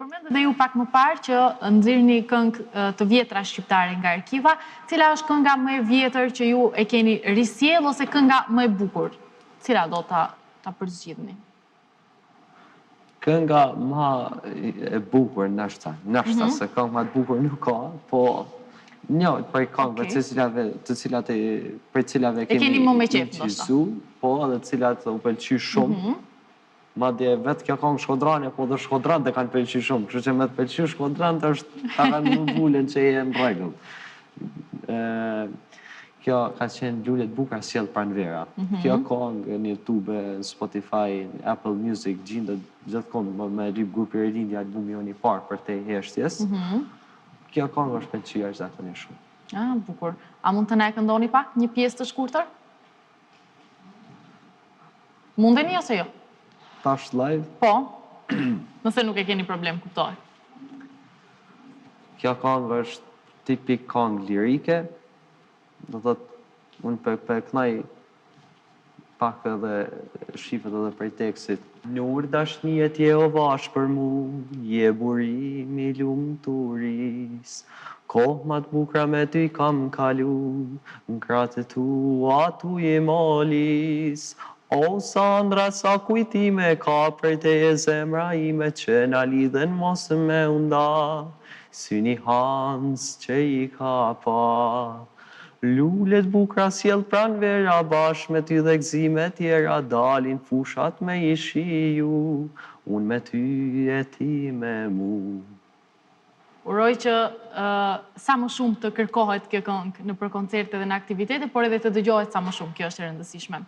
përmendët dhe ju pak më parë që nxirrni këngë të vjetra shqiptare nga arkiva. Cila është kënga më e vjetër që ju e keni risjellë ose kënga më e bukur? Cila do ta ta përzgjidhni? Kënga ma e bukur nashta, nashta se këngë ma të bukur nuk ka, po një prej këngëve të cilave të cilat e prej cilave kemi incizu, po edhe të cilat u pëlqy shumë. Madje vetë kjo këngë shkodrane, po dhe shkodranët e kanë pëlqy shumë, kështu që me të pëlqy shkodranët është ta kanë vënë vulën që je në rregull. Kjo ka qenë Lule të bukura sjell pranvera. Kjo kongë në Youtube, në Spotify, në Apple Music gjindet gjithkund me me lyp Grupi Rilindja albumi jonë i parë Përtej heshtjes. Kjo kongë është pëlqy jashtëzakonisht shumë. Ah, bukur. A mund të na e këndoni pak një pjesë të shkurtër? Mundeni ose jo? Tash live? Po. Nëse nuk e keni problem, kuptohet. Kjo kongë është tipik kongë lirike, do thotë unë pe pe knaj pak edhe shifet edhe prej tekstit. Nur dashnie t'je o vashë për mu, je burim i lumturisë. Kohë ma t'bukra me ty kam kalu, n'krahët e tua tuj i molis. O sa andrra sa kujtime ka prej teje zemra ime që na lidhen mos me u nda. Syni hanës që i ka pa. Lule t'bukra sjell pranvera bashkë me ty dhe gëzime tjera dalin fushat me i shiju unë me ty e ti me mu. Uroj që sa më shumë të kërkohet kjo këngë nëpër koncerte dhe në aktivitete, por edhe të dëgjohet sa më shumë, kjo është e rëndësishme.